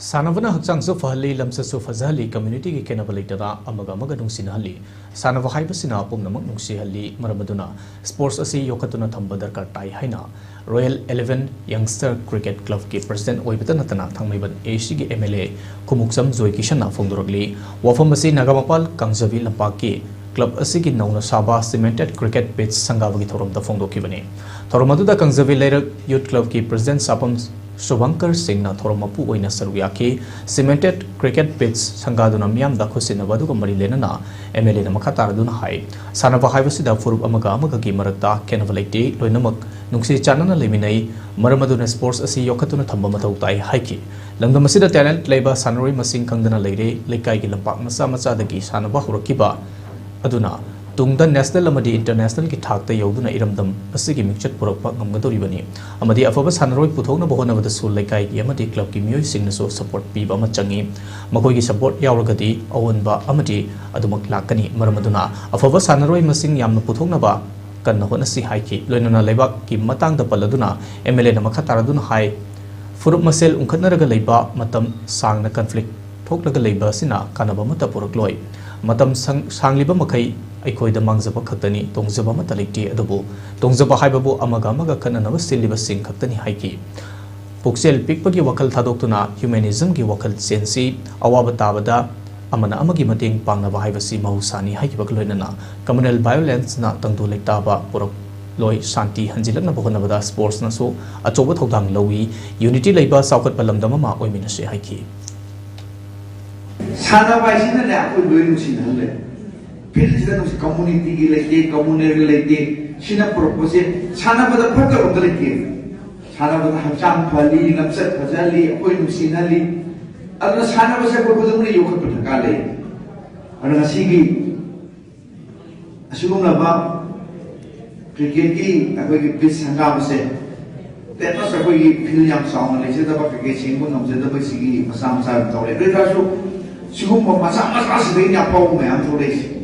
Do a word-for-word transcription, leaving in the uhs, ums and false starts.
ꯁꯥꯟꯅꯕꯅ ꯍꯛꯆꯥꯡꯁꯨ ꯐꯍꯜꯂꯤ, ꯂꯝꯆꯠꯁꯨ ꯐꯖꯍꯜꯂꯤ, communityꯒꯤ ꯈꯦꯠꯅꯕ ꯂꯩꯇꯅ ꯑꯃꯒ ꯑꯃꯒ ꯅꯨꯡꯁꯤꯅꯍꯜꯂꯤ꯫ ꯁꯥꯟꯅꯕ ꯍꯥꯏꯕꯁꯤꯅ ꯄꯨꯝꯅꯃꯛ ꯅꯨꯡꯁꯤꯍꯜꯂꯤ꯫ ꯃꯔꯝ ꯑꯗꯨꯅ sports ꯑꯁꯤ ꯌꯣꯛꯈꯠꯇꯨꯅ ꯊꯝꯕ ꯗꯔꯀꯥꯔ ꯇꯥꯏ ꯍꯥꯏꯅ Royal Eleven Youngster Cricket Clubꯀꯤ president ꯑꯣꯏꯕꯇ ꯅꯠꯇꯅ ꯊꯥꯡꯃꯩꯕꯟ ACꯒꯤ MLA ꯈꯨꯃꯨꯛꯆꯝ ꯖꯣꯏ ꯀꯤꯁꯟꯅ ꯐꯣꯡꯗꯣꯔꯛꯂꯤ꯫ ꯋꯥꯐꯝ ꯑꯁꯤ ꯅꯥꯒꯥꯃꯄꯥꯜ ꯀꯥꯡꯖꯕꯤ ꯂꯝꯄꯥꯛꯀꯤ club ꯑꯁꯤꯒꯤ ꯅꯧꯅ ꯁꯥꯕ cemented cricket pitch ꯁꯪꯒꯥꯕꯒꯤ ꯊꯧꯔꯝꯗ ꯐꯣꯡꯗꯣꯛꯈꯤꯕꯅꯤ꯫ ꯊꯧꯔꯝ ꯑꯗꯨꯗ ꯀꯥꯡꯖꯕꯤ ꯂꯩꯔꯛ Youth Clubꯀꯤ president ꯁꯥꯄꯝ ꯁꯨꯚꯪꯀꯔ ꯁꯤꯡꯅ ꯊꯧꯔꯝ ꯃꯄꯨ ꯑꯣꯏꯅ ꯁꯔꯨꯛ ꯌꯥꯈꯤ꯫ Cemented cricket pitch ꯁꯪꯒꯥꯗꯨꯅ ꯃꯤꯌꯥꯝꯗ ꯈꯨꯠꯁꯤꯟꯅꯕ ꯑꯗꯨꯒ ꯃꯔꯤ ꯂꯩꯅꯅ MLAꯅ ꯃꯈꯥ ꯇꯥꯔꯗꯨꯅ ꯍꯥꯏ, ꯁꯥꯟꯅꯕ ꯍꯥꯏꯕꯁꯤꯗ ꯐꯨꯔꯨꯞ ꯑꯃꯒ ꯑꯃꯒꯒꯤ ꯃꯔꯛꯇ ꯈꯦꯠꯅꯕ ꯂꯩꯇꯦ, ꯂꯣꯏꯅꯃꯛ ꯅꯨꯡꯁꯤ ꯆꯥꯟꯅꯅ ꯂꯩꯃꯤꯟꯅꯩ꯫ ꯃꯔꯝ ꯑꯗꯨꯅ sports ꯑꯁꯤ ꯌꯣꯛꯈꯠꯇꯨꯅ ꯊꯝꯕ ꯃꯊꯧ ꯇꯥꯏ ꯍꯥꯏꯈꯤ꯫ ꯂꯝꯗꯝ ꯑꯁꯤꯗ talent ꯂꯩꯕ ꯁꯥꯟꯅꯔꯣꯏ ꯃꯁꯤꯡ ꯈꯪꯗꯅ ꯂꯩꯔꯦ꯫ ꯂꯩꯀꯥꯏꯒꯤ ꯂꯝꯄꯥꯛ ꯃꯆꯥ ꯃꯆꯥꯗꯒꯤ ꯁꯥꯟꯅꯕ ꯍꯧꯔꯛꯈꯤꯕ ꯑꯗꯨꯅ ꯇꯨꯡꯗ national ꯑꯃꯗꯤ internationalꯒꯤ ꯊꯥꯛꯇ ꯌꯧꯗꯨꯅ ꯏꯔꯝꯗꯝ ꯑꯁꯤꯒꯤ ꯃꯤꯡꯆꯠ ꯄꯨꯔꯛꯄ ꯉꯝꯒꯗꯧꯔꯤꯕꯅꯤ ꯑꯃꯗꯤ ꯑꯐꯕ ꯁꯥꯟꯅꯔꯣꯏ ꯄꯨꯊꯣꯛꯅꯕ ꯍꯣꯠꯅꯕꯗꯁꯨ ꯂꯩꯀꯥꯏꯒꯤ ꯑꯃꯗꯤ clubꯀꯤ ꯃꯤꯑꯣꯏꯁꯤꯡꯅꯁꯨ support ꯄꯤꯕ ꯑꯃ ꯆꯪꯏ꯫ ꯃꯈꯣꯏꯒꯤ support ꯌꯥꯎꯔꯒꯗꯤ ꯑꯑꯣꯟꯕ ꯑꯃꯗꯤ ꯑꯗꯨꯃꯛ ꯂꯥꯛꯀꯅꯤ꯫ ꯃꯔꯝ ꯑꯗꯨꯅ ꯑꯐꯕ ꯁꯥꯟꯅꯔꯣꯏ ꯃꯁꯤꯡ ꯌꯥꯝꯅ ꯄꯨꯊꯣꯛꯅꯕ ꯀꯟꯅ ꯍꯣꯠꯅꯁꯤ ꯍꯥꯏꯈꯤ꯫ ꯂꯣꯏꯅꯅ ꯂꯩꯕꯥꯛꯀꯤ ꯃꯇꯥꯡꯗ ꯄꯜꯂꯗꯨꯅ MLAꯅ ꯃꯈꯥ ꯇꯥꯔꯗꯨꯅ ꯍꯥꯏ, ꯐꯨꯔꯨꯞ ꯃꯁꯦꯜ ꯎꯪꯈꯠꯅꯔꯒ ꯂꯩꯕ ꯃꯇꯝ ꯁꯥꯡꯅ conflict ꯊꯣꯛꯂꯒ ꯂꯩꯕ ꯑꯁꯤꯅ ꯀꯥꯟꯅꯕ ꯑꯃꯠꯇ ꯄꯨꯔꯛꯂꯣꯏ꯫ ꯃꯇꯝ ꯁꯪ-, ꯁꯥꯡꯂꯤꯕ ꯃꯈꯩ ꯑꯩꯈꯣꯏꯗ ꯃꯥꯡꯖꯕ ꯈꯛꯇꯅꯤ, ꯇꯣꯡꯖꯕ ꯑꯃꯠꯇ ꯂꯩꯇꯦ꯫ ꯑꯗꯨꯕꯨ ꯇꯣꯡꯖꯕ ꯍꯥꯏꯕꯕꯨ ꯑꯃꯒ ꯑꯃꯒ ꯈꯠꯅꯅꯕ ꯁꯤꯜꯂꯤꯕꯁꯤꯡ ꯈꯛꯇꯅꯤ ꯍꯥꯏꯈꯤ꯫ ꯄꯨꯛꯆꯦꯜ ꯄꯤꯛꯄꯒꯤ ꯋꯥꯈꯜ ꯊꯥꯗꯣꯛꯇꯨꯅ humanismꯒꯤ ꯋꯥꯈꯜ ꯆꯦꯟꯁꯤ꯫ ꯑꯋꯥꯕ ꯇꯥꯕꯗ ꯑꯃꯅ ꯑꯃꯒꯤ ꯃꯇꯦꯡ ꯄꯥꯡꯅꯕ ꯍꯥꯏꯕꯁꯤ ꯃꯍꯧꯁꯥꯅꯤ ꯍꯥꯏꯈꯤꯕꯒ ꯂꯣꯏꯅꯅ communal violenceꯅ ꯇꯪꯗꯨ ꯂꯩꯇꯥꯕ ꯄꯨꯔꯛꯂꯣꯏ, ꯁꯥꯟꯇꯤ ꯍꯟꯖꯤꯜꯂꯛꯅꯕ ꯍꯣꯠꯅꯕꯗ sportsꯅꯁꯨ ꯑꯆꯧꯕ ꯊꯧꯗꯥꯡ ꯂꯧꯏ꯫ Unity ꯂꯩꯕ ꯆꯥꯎꯈꯠꯄ ꯂꯝꯗꯝ ꯑꯃ ꯑꯣꯏꯃꯤꯟꯅꯁꯤ ꯍꯥꯏꯈꯤ꯫ ꯁꯥꯟꯅꯕ ꯍꯥꯏꯁꯤꯅꯅꯦ ꯑꯩꯈꯣꯏ ꯂꯣꯏ ꯅꯨꯡꯁꯤꯅꯍꯜꯂꯦ꯫ Fieldꯁꯤꯗ ꯅꯨꯡꯁꯤ, communityꯒꯤ ꯂꯩꯇꯦ, communalꯒꯤ ꯂꯩꯇꯦ꯫ ꯁꯤꯅ ꯄꯨꯔꯛꯄꯁꯦ ꯁꯥꯟꯅꯕꯗ ꯐꯠꯇꯕ ꯑꯝꯇ ꯂꯩꯇꯦ꯫ ꯁꯥꯟꯅꯕꯗ ꯍꯛꯆꯥꯡ ꯐꯍꯜꯂꯤ, ꯂꯝꯆꯠ ꯐꯖꯍꯜꯂꯤ, ꯑꯩꯈꯣꯏ ꯅꯨꯡꯁꯤꯅꯍꯜꯂꯤ꯫ ꯑꯗꯨꯅ ꯁꯥꯟꯅꯕꯁꯦ ꯑꯩꯈꯣꯏ ꯈꯨꯗꯤꯡꯃꯛꯅ ꯌꯣꯛꯈꯠꯄ ꯗꯔꯀꯥꯔ ꯂꯩ꯫ ꯑꯗꯨꯅ ꯉꯁꯤꯒꯤ ꯑꯁꯤꯒꯨꯝꯂꯕ cricketꯀꯤ ꯑꯩꯈꯣꯏꯒꯤ pitch ꯁꯪꯒꯥꯕꯁꯦ, ꯇꯦꯟꯅꯁ ꯑꯩꯈꯣꯏꯒꯤ field ꯌꯥꯝ ꯆꯥꯎꯅ ꯂꯩꯖꯗꯕ, cricket ꯁꯦꯡꯕ ꯉꯝꯖꯗꯕ ꯁꯤꯒꯤ ꯃꯆꯥ ꯃꯆꯥ ꯑꯗꯨꯝ ꯇꯧꯔꯦ꯫ ꯑꯗꯨ ꯑꯣꯏꯇꯥꯔꯁꯨ ꯁꯤꯒꯨꯝꯕ ꯃꯆꯥ ꯃꯆꯥꯁꯤꯗꯒꯤꯅꯦ ꯑꯐꯥꯎꯕ ꯃꯌꯥꯝ ꯊꯣꯛꯂꯛꯏꯁꯦ꯫